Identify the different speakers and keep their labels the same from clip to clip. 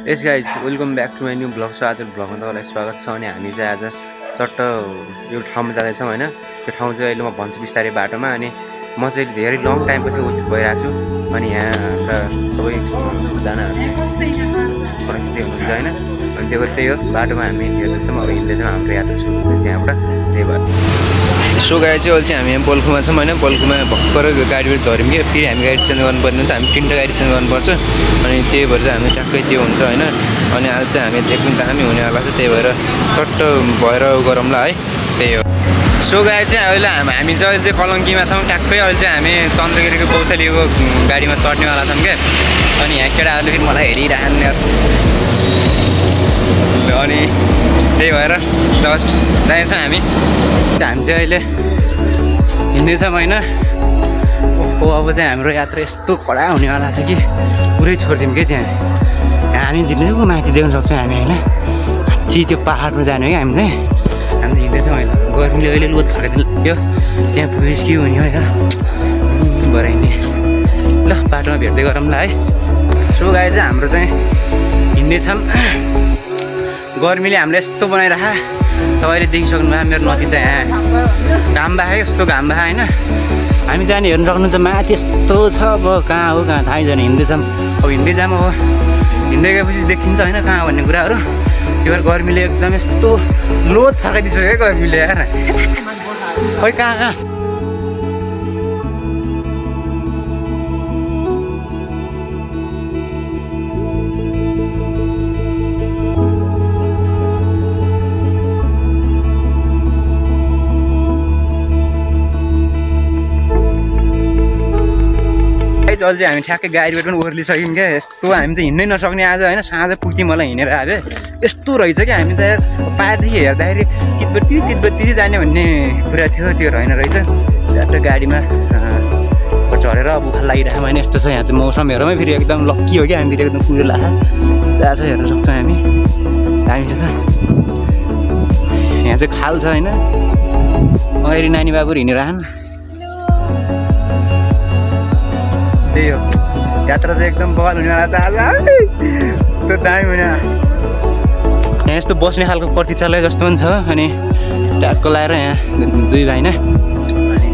Speaker 1: Yes guys welcome back to my new vlog. So आज ब्लगमा तपाईँलाई स्वागत छ। अनि हामी चाहिँ आज चट्ट यो ठाउँमा जाँदैछौँ होइन। त्यो ठाउँ चाहिँ अहिले म भन्छु बिस्तारै बाटोमा। अनि म चाहिँ धेरै लङ टाइमपछि गइरहेको छु। अनि यहाँ हाम्रा सबैजनाहरू हुनुहुन्छ होइन। अनि त्यो त्यही हो, बाटोमा हामी हेर्दैछौँ, अब हिँड्दैछौँ, हाम्रो यात्रा सुरु हुँदैछ यहाँबाट। त्यही भएर सो गाडी चाहिँ अहिले चाहिँ हामी बल्खुमा छौँ होइन। बल्खुमा भर्खर गाडीबाट झऱ्यौँ कि फेरि हामी गाडी चेन्ज गर्नुपर्ने हुन्छ। हामी 3टा गाडी चेन्ज गर्नुपर्छ। अनि त्यही भएर चाहिँ हामी ट्याक्कै त्यो हुन्छ होइन। अनि आज चाहिँ हामी एकदम दामी हुनेवाला छ, त्यही भएर चट्ट भएर गरौँला है, त्यही हो। सो गाडी चाहिँ अहिले हामी चाहिँ अहिले चाहिँ कलङ्कीमा छौँ ट्याक्कै। अहिले चाहिँ हामी चन्द्रगिरीको बौथलीको गाडीमा चढ्नेवाला छौँ क्या। अनि यहाँ केटाहरूले फेरि मलाई हेरिरहने। अनि त्यही भएर जस्ट जान्छौँ हामी चाहिँ अहिले हिँड्दैछौँ होइन। ओ अब चाहिँ हाम्रो यात्रा यस्तो कडा हुनेवाला छ कि पुरै छोडिदिउँ कि त्यहाँ हामी झिक्दैछौँ, माथि देख्न सक्छौँ हामी होइन। पछि त्यो पाहाडमा जाने हो कि हामी चाहिँ हिँड्दैछौँ होइन। गर्मीले अहिले लोड फर्काइदिनु लाग्यो, त्यहाँ पुलिस के हुने होइन भएर हिँड्ने। ल बाटोमा भेट्दै गरौँला है। सो गाडी चाहिँ हाम्रो चाहिँ हिँड्दैछौँ। गर्मीले हामीलाई यस्तो बनाइरह, तपाईँले देखिसक्नु भयो मेरो नदी चाहिँ यहाँ घाम बाहे, यस्तो घाम बाहे होइन। हामी जाने हेर्नु सक्नुहुन्छ माथि यस्तो छ। अब कहाँ हो कहाँ थाहै छैन, हिँड्दैछौँ। अब हिँड्दै जाम, अब हिँड्दै गएपछि देखिन्छ होइन कहाँ भन्ने कुराहरू। त्यो भएर गर्मीले एकदम यस्तो लोड फर्काइदिइसक्यो क्या गर्मीले यार। खै कहाँ अहिले चाहिँ हामी ठ्याक्कै गाडीबाट पनि ओर्लिसक्यौँ क्या। यस्तो हामी चाहिँ हिँड्नै नसक्ने आज होइन। साँझ पुग्थ्यौँ मलाई हिँडेर आज यस्तो रहेछ क्या। हामी त पाहाडदेखि हेर्दाखेरि तिब्बती जाने भन्ने कुरा थियो, त्यो होइन रहेछ। चारवटा गाडीमा चढेर अब उखाल लागिरहेको होइन। यस्तो छ यहाँ चाहिँ मौसम हेरौँ फेरि एकदम लक्की हो क्या हामी, फेरि एकदम कुहिरो लाखा जहाँ छ हेर्न सक्छौँ हामी। चाहिँ यहाँ चाहिँ खाल छ होइन। अगाडि नानी बाबुहरू हिँडिरहन्, त्यही हो। यात्रा चाहिँ एकदम बवाल हुनेवाला छ आज, त्यो दामी हुने। यहाँ यस्तो बस्ने खालको प्रतीक्षालय जस्तो पनि छ। अनि ट्याक्क लगाएर यहाँ दुई भाइ नै अनि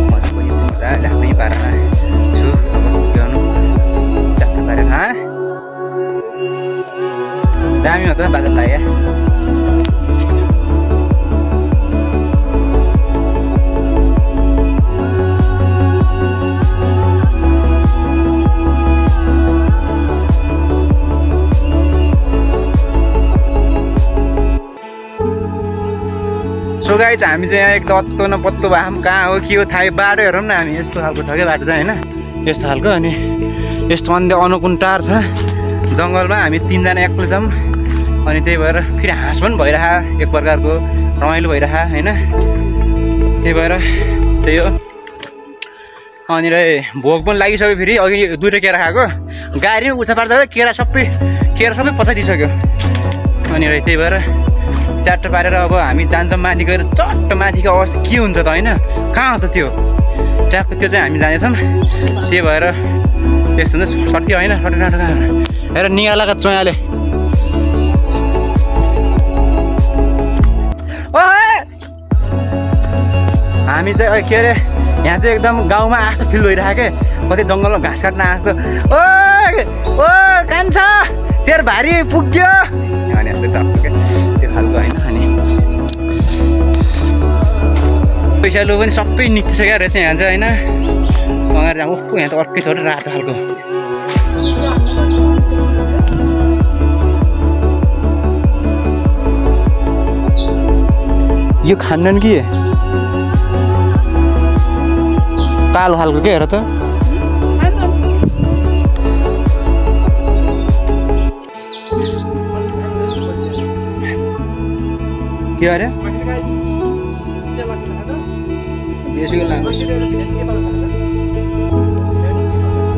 Speaker 1: मजाले आफ्नै पारामा छु। अब गर्नु ट्याक्क पारेर दामी हो त बादल लाग्यो। सो गाडी चाहिँ हामी चाहिँ यहाँ एकदम अत्तो न पत्तो भए कहाँ हो के हो थाहै। बाटो हेरौँ न हामी, यस्तो खालको छ क्या बाटो चाहिँ होइन, यस्तो खालको। अनि यस्तो अन्य अनुकुण्टार छ जङ्गलमा। हामी 3जना एक्लै छौँ। अनि त्यही भएर फेरि हाँस पनि भइरह, एक प्रकारको रमाइलो भइरह होइन। त्यही भएर त्यही हो। अनि भोक पनि लागिसक्यो। फेरि अघि 2टा केरा खाएको, गाडी पनि उठा पार्दा केरा सबै पचाइदिइसक्यो। अनि त्यही भएर चाट्ट पारेर अब हामी जान्छौँ माथि गएर। चट्ट माथिको अवस्था के हुन्छ त होइन, कहाँ हो त त्यो ट्याक्क, त्यो चाहिँ हामी जानेछौँ। त्यही भएर त्यस्तो हुन्छ सट्यो होइन। सट्टो कहाँ हेर निगालाका चोयाले हामी चाहिँ के अरे यहाँ चाहिँ एकदम गाउँमा आस्तो फिल भइरहेको क्या। कतै जङ्गलमा घाँस काट्न आस्तो। ओ कान्छ तेरो भारी पुग्यो अनि यस्तै टक्क क्या त्यो खालको होइन। अनि पैसा लो पनि सबै निक्तिसक्यो रहेछ यहाँ चाहिँ होइन। अगाडि जाँ ओहो, यहाँ त अर्कै छ रातो खालको। यो खान्दैन कि कालो खालको के हेर त। के अरे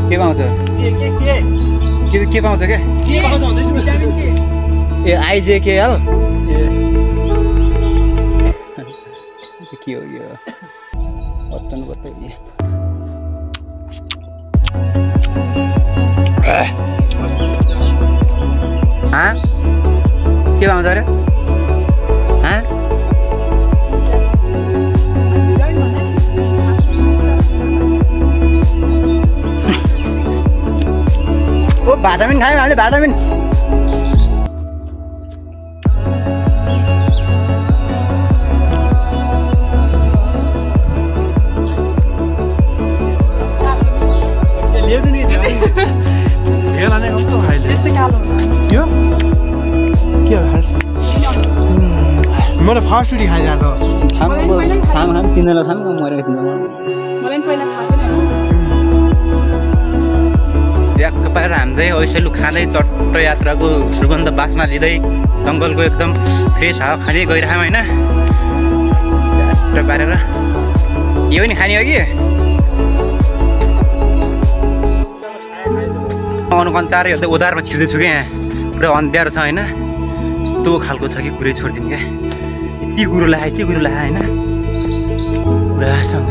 Speaker 1: के पाउँछ के पाउँछ क्या ए आइजेकेएल के हो यो बत्तन बताइए। ओ भिटामिन खायौँ हामीले भिटामिन
Speaker 2: मलाई फास्ट फुड खाइरहेको
Speaker 1: खाम तिनीहरूलाई खाम मरेको तिनीहरूलाई ट्याक्क पारेर हामी चाहिँ ऐसेलु खाँदै चट्ट यात्राको सुगन्ध बास्ना लिँदै जङ्गलको एकदम फ्रेस हावा खाँदै गइरहेको होइन ट्याक्क पारेर यो पनि खाने हो कि अनुकन्तार उधारमा छिर्दैछु क्या यहाँ पुरा अन्ध्यारो छ होइन यस्तो खालको छ कि कुरै छोडिदिउँ क्या यति कुरो लाग्यो होइन पुरासँग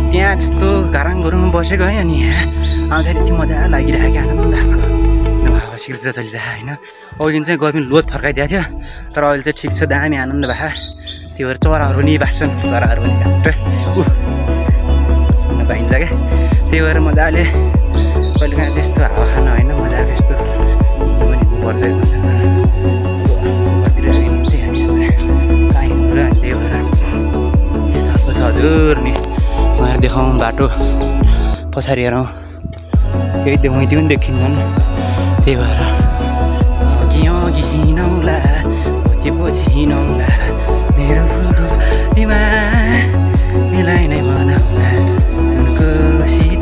Speaker 1: त्यहाँ त्यस्तो घराङ गुरुङमा बसेको है अनि यहाँ आउँदाखेरि यति मजा लागिरहेको क्या आनन्द हावा शीघ्र चलिरहेको होइन अघि दिन चाहिँ गर्मी लोत फर्काइदिएको थियो तर अहिले चाहिँ ठिक छ दामी आनन्द भएको त्यो भएर चराहरू पनि बाँच्छन् चराहरू पनि झ्याप्ट पाइन्छ क्या त्यही भएर मजाले कहिले काहीँ त्यस्तो हावा खान होइन मजाको यस्तो पनि पर्छ त्यही भएर त्यस्तो खालको छ हजुर नि उहाँहरू देखाउँ बाटो पछाडि हेरौँ केही देखाइदियो पनि देखिन्छन् त्यही भएर अघि हिँडौँला पछि हिँडौँला मेरो फुलमा मिलाइ नै बनाउँला सुनको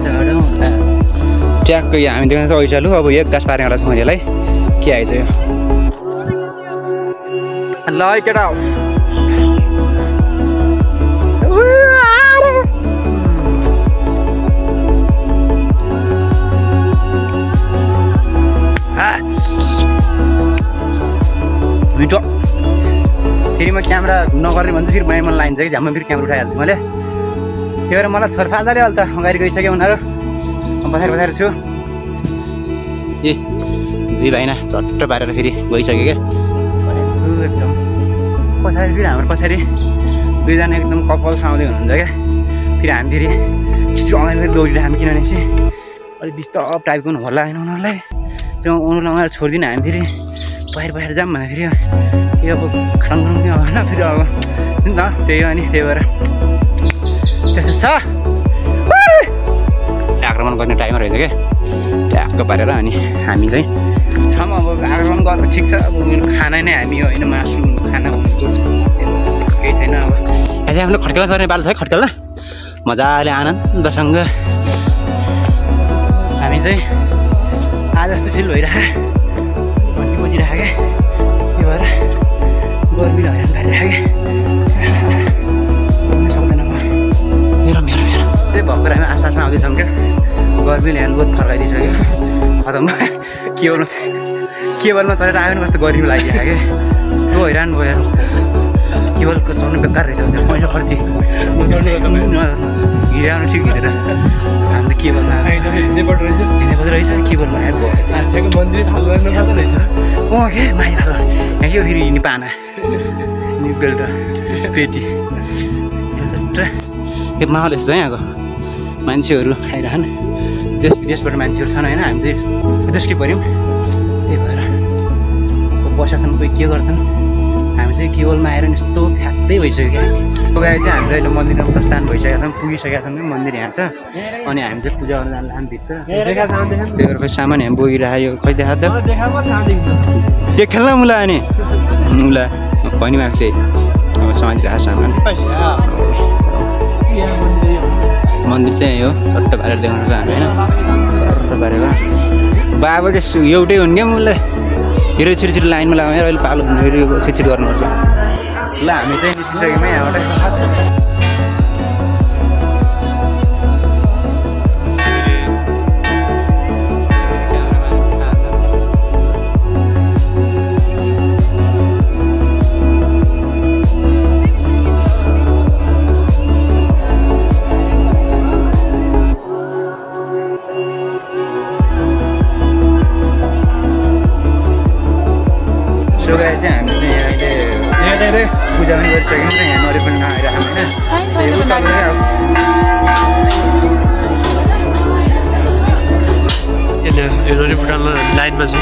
Speaker 1: चढौँला ट्याक्कै हामी देख्न चाहिँ ऐसालु अब एक गाँस पार्नेवाला छौँ यसलाई के आइज यो ल केटा मिठो फेरि म क्यामेरा नगर्ने भन्छु फेरि मलाई मन लागिन्छ कि झ्याम्मा फेरि क्यामेरा उठाइहाल्छु मैले त्यही भएर मलाई छोरफादाले अहिले त अगाडि गइसक्यो उनीहरू पछाडि छु ए दुई भाइना झट्ट पारेर फेरि गइसक्यो क्या एकदम पछाडि फेरि हाम्रो पछाडि दुईजना एकदम कपाल आउँदै हुनुहुन्छ क्या फेरि हामी फेरि छिटो अगाडि फेरि दौडिरहेको किनभने चाहिँ अलिक डिस्टर्ब टाइपको हुनु होला होइन उनीहरूलाई त्यो उनीहरूलाई उनीहरू छोडिदिनु हामी फेरि बाहिर जाऊँ भने फेरि त्यो अब खानु पनि होइन फेरि अब नि त त्यही हो नि त्यही भएर त्यस्तो छ आक्रमण गर्ने टाइमर रहेछ क्या ट्याक्क पारेर अनि हामी चाहिँ छौँ अब आक्रमण गर्नु ठिक छ अब खाना नै हामी होइन मासु खाना केही छैन अब यहाँ चाहिँ हामीले खड्केला चढ्ने बाटो छ है खड्केला मजाले आनन्दसँग हामी चाहिँ आज जस्तो फिल भइरहेको घन्टी बजिरहेको क्या त्यो भएर गर्मीले हैरान पारिरहेको क्या सक्दैन म मेरो त्यही भर्खर हामी आसपासमा आउँदैछौँ क्या गर्मीले यहाँ लोत फर्काइदिइसक्यो खतम केबलमा चढेर आयो भने कस्तो गर्मी लागिरहेको क्या त्यो हैरान भयो केबलको चढ्नु बेकार रहेछ पैसा खर्ची हिँडाउनु ठिक हिँडेर हामी त केबलमा हिँड्नुपर्दो रहेछ केबलमा आएको मन्दिर रहेछ के माइला यहाँ के फेरि हिँड्ने पाना नि बेल्ट पेटी यो माहौल यस्तो छ यहाँको मान्छेहरू आइरहन् देश विदेशबाट मान्छेहरू छन् होइन हामी चाहिँ विदेशकै पऱ्यौँ त्यही भएर प्रशासन कोही के गर्छन् हामी चाहिँ केवलमा आएर यस्तो फ्याक्दै भइसक्यो क्या गए चाहिँ हामीले अहिले मन्दिरमा प्रस्थान भइसकेका छौँ पुगिसकेका छौँ मन्दिर यहाँ छ अनि हामी चाहिँ पूजा गर्न जानु भित्र त्यही भएर सामान हामी बोकिरहेको खै देखा त देखेला मुला अनि मुला पनि माग त्यही अब समातिरहेको सामान मन्दिर चाहिँ हो चट्ट पारेर देखाउनु छ हामी होइन चट्ट पारेर बाबा चाहिँ एउटै हुन् क्या मुला हिरो छिटो लाइनमा लगाएर अहिले पालो फेरि छिटो गर्नुपर्छ ल हामी चाहिँ निस्किसक्यौँ है यहाँबाट पूजा पनि गरिसक्यौँ र यहाँ नरि पनि नआइरहेको होइन
Speaker 3: लाइनमा छु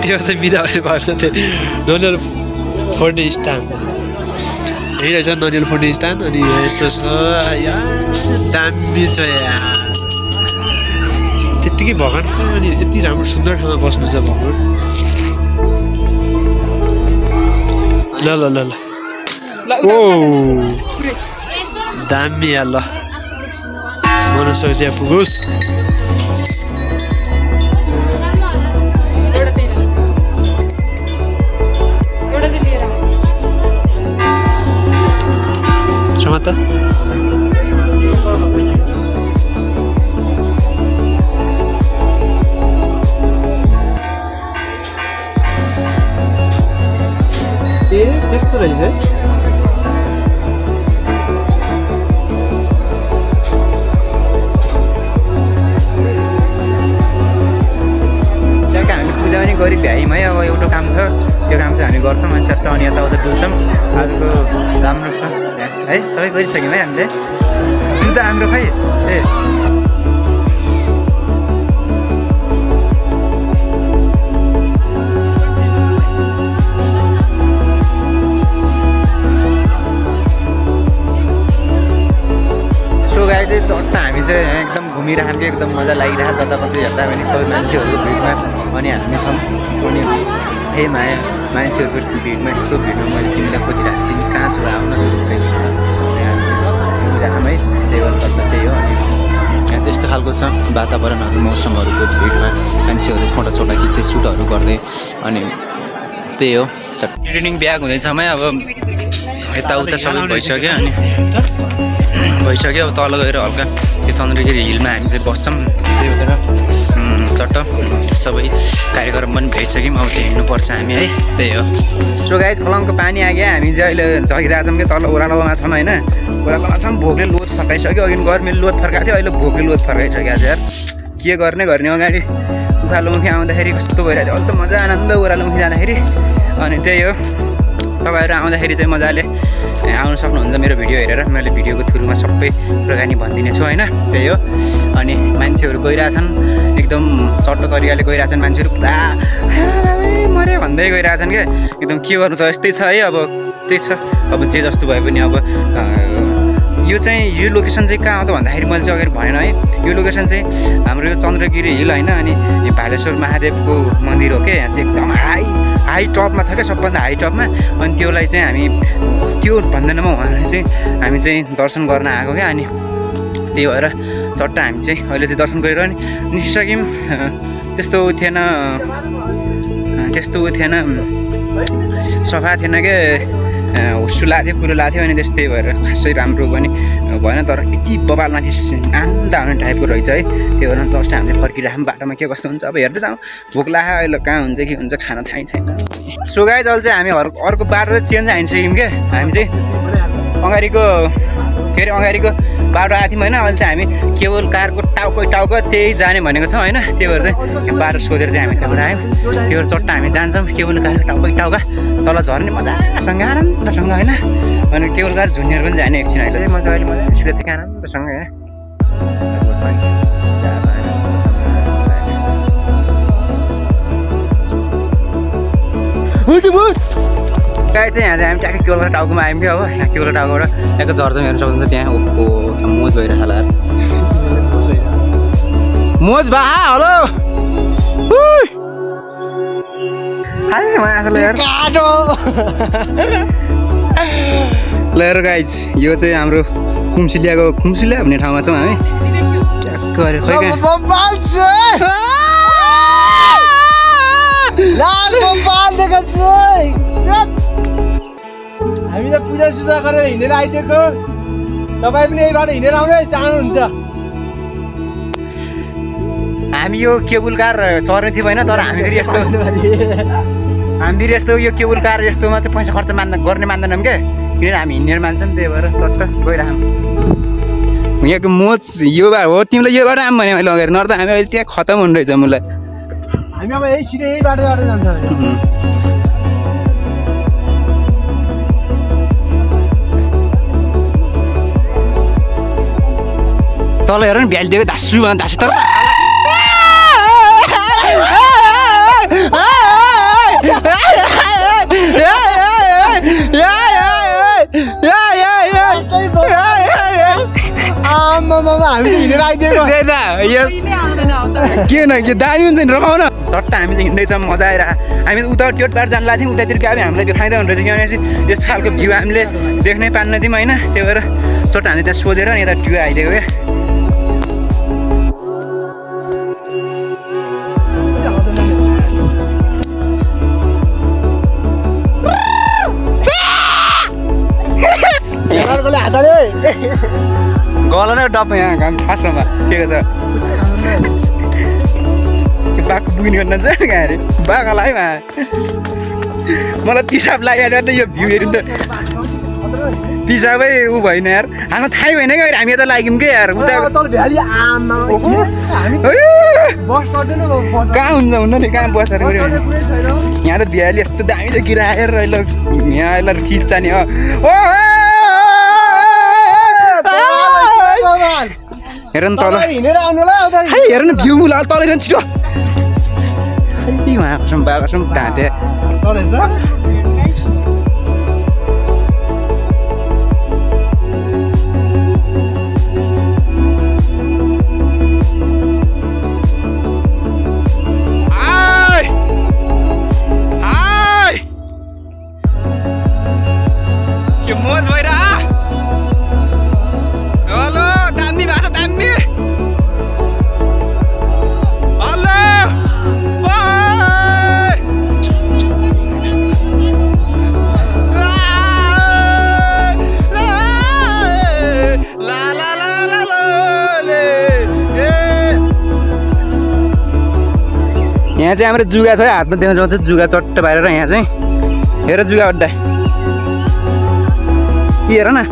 Speaker 3: त्यो चाहिँ बिदा भएन थियो ननिवल फोड्ने स्थान यही रहेछ ननिवल फोड्ने स्थान अनि यस्तो छ यार दामी छ यार त्यत्तिकै भगवान अनि यति राम्रो सुन्दर ठाउँमा बस्नु छ भगवान ल ल ल ल ओ दामी यार ल मनसक्छ यहाँ पुगोस् समात
Speaker 2: त्यस्तो रहेछ
Speaker 1: गरी भ्यायौँ है अब एउटा काम छ त्यो काम चाहिँ हामी गर्छौँ अनि चट्ट अनि यताउता डुल्छौँ आजको राम्रो छ है सबै गरिसक्यौँ है हामीले जुत्ता हाम्रो खै ए गाई चाहिँ चट्ट हामी चाहिँ एकदम घुमिरहेको थियो एकदम मजा लागिरहेको जतापट्टि हेर्दा पनि सबै मान्छेहरूको भिडमा अनि हामी छौँ अनि हे माया मान्छेहरूको भिडमा यस्तो भिडमा मैले तिमीलाई खोजिरहेको थिएँ तिमी कहाँ छु आउन है त्यही गर्नु त्यही हो अनि यहाँ चाहिँ यस्तो खालको छ वातावरणहरू मौसमहरूको भिडमा मान्छेहरू फोटोसोटो खिच्दै सुटहरू गर्दै अनि त्यही हो ट्रेनिङ ब्याग हुँदैछौँ है अब यताउता सबै भइसक्यो अनि भइसक्यो अब तल गएर हल्का त्यो चन्द्रगिरी हिलमा हामी चाहिँ बस्छौँ त्यही भएर चट्ट सबै कार्यक्रम पनि भइसक्यौँ अब चाहिँ हिँड्नुपर्छ हामी है त्यही हो सो गाइस खलङको पानी आयो हामी चाहिँ अहिले जगिरहेछौँ कि तल ओह्रालोमा छौँ होइन ओह्रालोमा छौँ भोकले लोद फर्काइसक्यो अघि गर्मीले लोद फर्काएको थियो अहिले भोकले लोद फर्काइसकेको छ यार के गर्ने अगाडि उकालोमुखी आउँदाखेरि कस्तो भइरहेको थियो अहिले त मजा आनन्द ओह्रालोमुखी जाँदाखेरि अनि त्यही हो तपाईँहरू आउँदाखेरि चाहिँ मजाले आउनु सक्नुहुन्छ मेरो भिडियो हेरेर मैले भिडियोको थ्रुमा सबै कुराकानी भनिदिने छु होइन त्यही हो अनि मान्छेहरू गइरहेछन् एकदम चट्टो तरिकाले गइरहेछन् मान्छेहरू पुरा मरे भन्दै गइरहेछन् क्या एकदम के गर्नु त यस्तै छ है अब त्यही छ अब जे जस्तो भए पनि अब यो लोकेसन चाहिँ कहाँ हो त भन्दाखेरि मैले चाहिँ अगाडि भएन है यो लोकेसन चाहिँ हाम्रो यो चन्द्रगिरी हिल होइन अनि यो भालेश्वर महादेवको मन्दिर हो क्या यहाँ चाहिँ एकदम हाई टपमा छ क्या सबभन्दा हाई टपमा अनि त्यसलाई चाहिँ हामी त्यो भन्दैनौँ उहाँलाई चाहिँ हामी चाहिँ दर्शन गर्न आएको क्या अनि त्यही भएर चट्ट हामी चाहिँ अहिले चाहिँ दर्शन गरेर नि निस्किसक्यौँ त्यस्तो थिएन सफा थिएन क्या हुस्सु लाग्थ्यो कुरो लाग्थ्यो अनि त्यस्तै भएर खासै राम्रो पनि भएन तर यति बबालमाथि आनन्द आउने टाइपको रहेछ है त्यही भएर जस्ट हामीले फर्किराख्यौँ बाटोमा के कस्तो हुन्छ अब हेर्दै जाउँ भोक लाग्यो अहिले कहाँ हुन्छ के हुन्छ खाना थाहै छैन सो गाइस अहिले चाहिँ हामी अर्को बाटो चेन्ज हानिसक्यौँ क्या हामी चाहिँ अगाडिको बाटो आएको थियौँ होइन अहिले चाहिँ हामी केवल कारको टाउको त्यही जाने भनेको छौँ होइन त्यही भएर चाहिँ बाटो सोधेर चाहिँ हामी त्यहाँबाट आयौँ त्यही भएर चट्ट हामी जान्छौँ केवल कारको टाउका तल झर्ने मजासँग आनन्दसँग होइन अनि केवल कार झुन्नेर पनि जाने एकछिन अहिले चाहिँ मजा अहिले मजाले चाहिँ आनन्दसँग होइन गाई चाहिँ यहाँ चाहिँ हामी ट्याक्कै केवल टाउकोमा आयौँ क्या अब यहाँ केवल टाउकोबाट त्यहाँको झर्छौँ हेर्नु सक्नुहुन्छ त्यहाँ मोज भइरहेको होला मोज भा हेलो ल गाइज यो चाहिँ हाम्रो खुम्सिलिया भन्ने ठाउँमा छौँ हामी ट्याक्क
Speaker 2: हामी त पूजा सुजा गरेर हिँडेर आइदिएको तपाईँ पनि यहीबाट हिँडेर आउनै चाहनुहुन्छ
Speaker 1: हामी यो केबुल कार चढ्ने थियौँ होइन तर हामी फेरि यस्तो यो केबुल कार यस्तोमा चाहिँ पैसा खर्च गर्ने मान्दैनौँ क्या किनभने हामी हिँडेर मान्छौँ त्यही भएर चट्ट गइरहौँ यहाँको मोच यो बाटो हो तिमीलाई यो बाटो आऊँ भने मैले अगाडि नर्दा हामी अहिले त्यहाँ खतम हुने रहेछ मलाई
Speaker 2: हामी अब यही सिधै यही बाटो जान्छ
Speaker 1: तल हेर नि भ्याली दिएको धासु तर
Speaker 2: मामा हामी त हिँडेर आइदिएको
Speaker 1: त्यही त के न के दामी हुन्छ नि रमाउन टट्ट हामी चाहिँ हिँड्दैछौँ मजा आएर हामी उता त्यो पार जानु लाग्थ्यौँ उतातिर गयो हामीलाई देखाइँदै हुँदो रहेछ किनभने यस्तो खालको भ्यू हामीले देख्नै पान्न थियौँ होइन त्यही भएर चट्ट हामीले त्यहाँ सोधेर नि यता ट्यु आइदिएको क्या गल नै डप यहाँ घाम फास्टमा के छ बाघको बुकिङ गर्न जान्छ कहाँ अरे बाघलाई मलाई पिसाब लागेर त यो भ्यू हेर्नु त पिसाबै ऊ भएन यार हामीलाई थाहै भएन क्या हामी यता लाग्यौँ क्या यार उता कहाँ हुन्छ हुन्न नि कहाँ बसेर यहाँ त भ्याली यस्तो दामी छ गिराएर यहाँ अहिले खिच्छ नि हेर न तल हेर न भ्यू मुला तल हेर छिटो कसम बा कसम ढाँटे के मोज भइरा हेलो दामी भएको छ दामी हेलो यहाँ चाहिँ हाम्रो जुगा छ हातमा देख्न सक्छ जुगा चट्ट पारेर यहाँ चाहिँ हेर जुगा अड्डा हेर न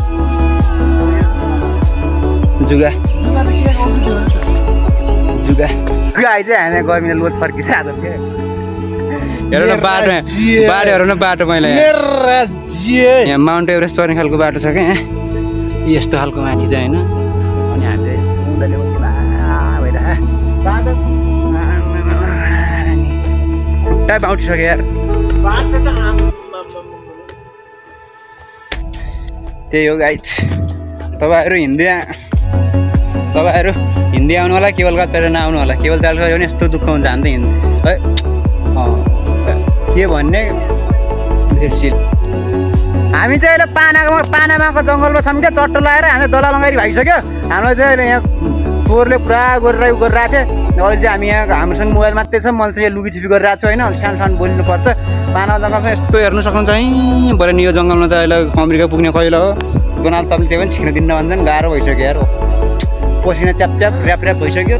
Speaker 1: जुगा जुगा गाई चाहिँ हामी गर्मीले लोड फर्किन्छ आदत थियो हेर न बाटो हेर न बाटो मैले यहाँ माउन्ट एभरेस्ट चढ्ने खालको बाटो छ क्या यस्तो खालको माथि चाहिँ होइन अनि हामीले खुट्टा बाउटिसक्यो यार त्यही हो गाइज तपाईँहरू हिन्दी आउनु होला केवल कतार नआउनु होला केवल चाल गऱ्यो भने यस्तो दुःख हुन्छ हामी त हिन्दी है के भन्ने बिर्सिल हामी चाहिँ अहिले पानामाको जङ्गलमा छौँ क्या चट्ट लगाएर हामी दलाल लगाएर भागिसक्यो हामीलाई चाहिँ अहिले यहाँ चोरले पुरा गरेर गरिरहेको थियो अहिले चाहिँ हामी यहाँ हामीसँग मोबाइल मात्रै छ मैले चाहिँ लुकी छिपी गरिरहेको छु होइन अहिले सानो सानो बोल्नुपर्छ पाना जङ्गलमा यस्तो हेर्नु सक्नुहुन्छ है बरु नि यो जङ्गलमा त अहिले अमेरिका पुग्ने कहिले हो गनाल तपाईँले त्यो पनि छिर्न दिन्न भन्छ नि गाह्रो भइसक्यो यार पसिना च्याप ऱ्याप भइसक्यो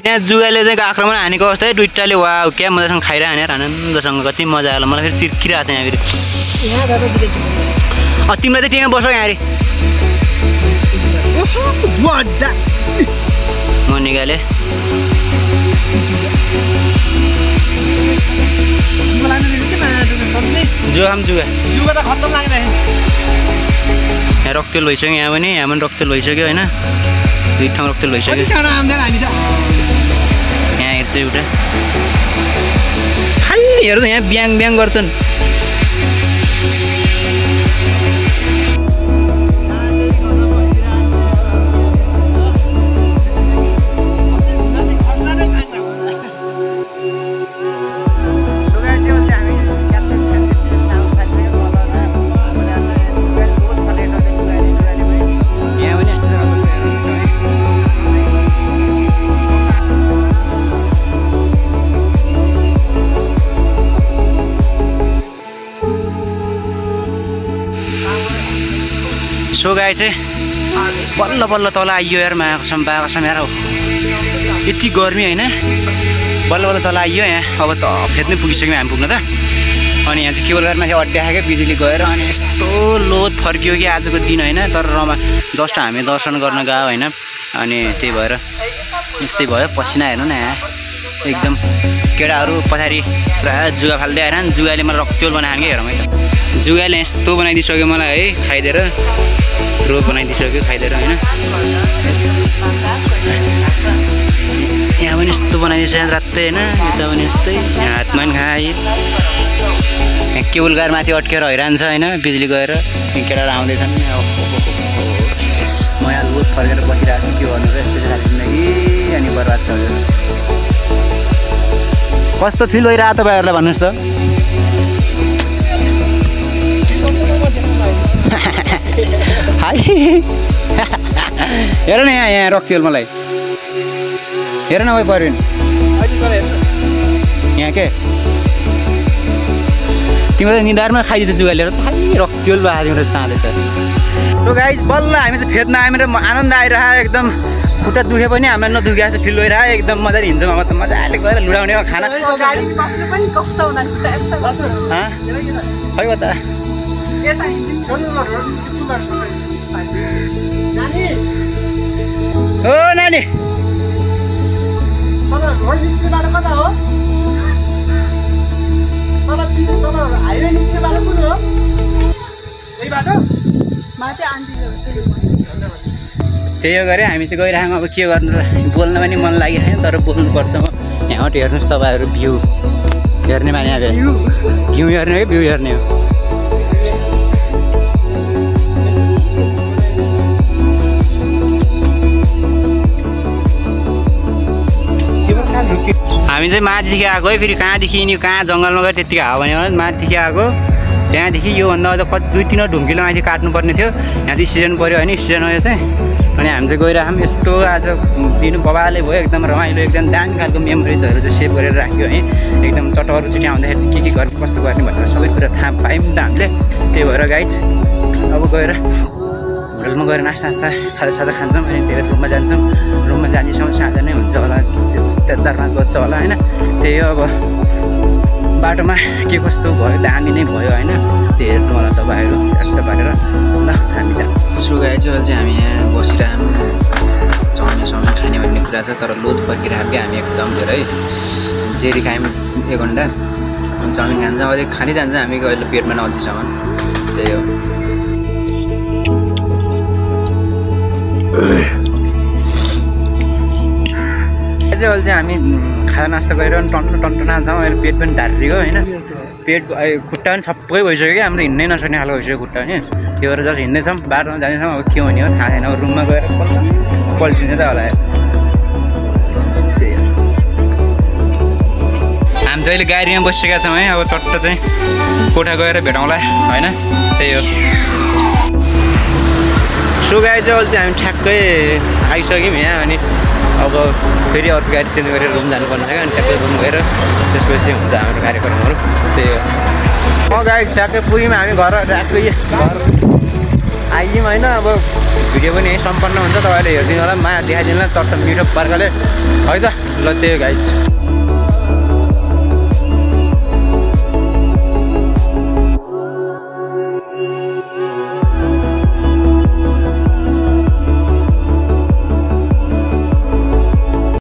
Speaker 1: त्यहाँ जुगाले चाहिँ आक्रमण हानेको अवस्था है दुइटाले वा क्या मजासँग खाइरह हानेर आनन्दसँग कति मजा आयो मलाई फेरि चिर्किरहेको छ यहाँ फेरि तिमीलाई चाहिँ त्यहाँ बस यहाँ अरे म निकालेँ जुगा त खत्तम लाग्ने यहाँ रक्तेल भइसक्यो यहाँ पनि रक्तेल भइसक्यो होइन दुई ठाउँ रक्तेल भइसक्यो यहाँ हेर्छु एउटा खाइ हेर्नु यहाँ ब्याङ गर्छन् सो गाई चाहिँ बल्ल बल्ल तल आइयो यार मायाको बागसम्म यार यति गर्मी होइन बल्ल बल्ल तल आइयो यहाँ अब त फेरि नै पुगिसक्यौँ हामी पुग्न त अनि यहाँ चाहिँ केवल घरमा चाहिँ अड्याएको बिजुली गएर अनि यस्तो लोद फर्कियो कि आजको दिन होइन तर जस्ट हामी दर्शन गर्न गयो होइन अनि त्यही भएर यस्तै भयो पसिना हेर्नु न यहाँ एकदम केटाहरू पछाडि पुरा जुगा फाल्दै आएर जुगाले मलाई रक्तियोल बनायो कि हेरौँ है जुगाले यस्तो बनाइदिइसक्यो मलाई है खाइदिएर रोग बनाइदिइसक्यो खाइदिएर होइन यहाँ पनि यस्तो बनाइदिइसक्यो रातै होइन यता पनि यस्तै हातमा पनि खायो यहाँ केबुल कार माथि अड्केर हैरान्छ होइन बिजुली गएर केटाहरू आउँदैछन् म यहाँ लोड फर्केर बसिरहेको छु के गर्नु र यस्तो खालको जिन्दगी अनि बर्बाद छ कस्तो फिल भइरहेको तपाईँहरूलाई भन्नुहोस् त हेर न यहाँ रक्थ्यो मलाई हेर न भाइ पऱ्यो यहाँ के तिम्रो त निधारमा खाइदिन्छ जुगालेर रक्थ्यो भएको तिम्रो चाँदै त त्यो गाइस बल्ल हामी चाहिँ फेद्न आयौँ र आनन्द आइरहेको एकदम खुट्टा दुखे पनि हामीलाई नदुखेको जस्तो फिल भइरहेको एकदम मजाले हिँड्छौँ अब त मजाले गएर लुडाउने खाना खै त ओ नानी त्यही हो गरे हामी चाहिँ गइरहेको अब के गर्नु र बोल्न पनि मन लागिरहेको तर बोल्नुपर्छ म यहाँबाट हेर्नुहोस् तपाईँहरू भ्यू हेर्ने माने अब भ्यू हेर्ने हो भ्यू हेर्ने हो हामी चाहिँ माथिदेखि आएको है फेरि कहाँदेखि यिनी कहाँ जङ्गलमा गएर त्यतिकै हावा भने माथिदेखि आएको त्यहाँदेखि योभन्दा अझ कति 2-3 ढुङ्गिलो माथि काट्नुपर्ने थियो यहाँ चाहिँ सिजन पऱ्यो होइन सिजन भयो चाहिँ अनि हामी चाहिँ गइरहेको यस्तो आज दिनु बबाले भयो एकदम रमाइलो एकदम दामी खालको मेमोरिजहरू चाहिँ सेभ गरेर राख्यो है एकदम चटहरूचोटि आउँदाखेरि चाहिँ के गर्ने कस्तो गर्ने भनेर सबै कुरा थाहा पायौँ नि त हामीले त्यही भएर गाइज अब गएर होटलमा गएर नास्ता खाजासाजा खान्छौँ अनि त्यही भएर रुममा जान्छौँ रुममा जानेसम्म साँझ नै हुन्छ होला 4-5 बज्छ होला होइन त्यही हो अब बाटोमा के कस्तो भयो दामी नै भयो होइन त्यो हेर्नु होला तपाईँहरू यस्तो पारेर ल हामी सुगाए चाहिँ हामी यहाँ बसिरहौँ चाउमिन खाने भन्ने कुरा छ तर लोड फर्किरहेको क्या हामी एकदम धेरै जेरी खायौँ 1 घन्टा अनि चाउमिन खान्छौँ अझै खाँदै जान्छ हामी अहिले पेटमा नअधिसम्म त्यही हो चाहिँ हामी खाजा नास्ता गरेर टन्टो खान्छौँ अहिले पेट पनि ढारिएको होइन पेट खुट्टा पनि सबै भइसक्यो कि हाम्रो हिँड्नै नसक्ने खालको भइसक्यो खुट्टा होइन त्यो भएर जस्ट हिँड्दैछौँ बाटोमा जाँदैछौँ अब के हुने हो थाहा छैन अब रुममा गएर पल्टिने त होला हामी चाहिँ अहिले गाडीमा बसिसकेका छौँ है अब चट्ट चाहिँ कोठा गएर भेटौँला होइन त्यही हो सो गाडी चाहिँ अहिले चाहिँ हामी ठ्याक्कै आइसक्यौँ यहाँ अनि अब फेरि अर्को गाडी चेन्ज गरेर रुम जानुपर्ने छ क्या अनि ठ्याक्कै रुम गएर त्यसपछि हुन्छ हाम्रो कार्यक्रमहरू त्यही हो गाडी ठ्याक्कै पुग्यौँ हामी घर ठ्याक्कै घर आइयौँ होइन अब भिडियो पनि यहीँ सम्पन्न हुन्छ तपाईँले हेरिदिनु होला माया देखाइदिनु होला चट्ट मिठो प्रकारले है त ल त्यही हो गाइज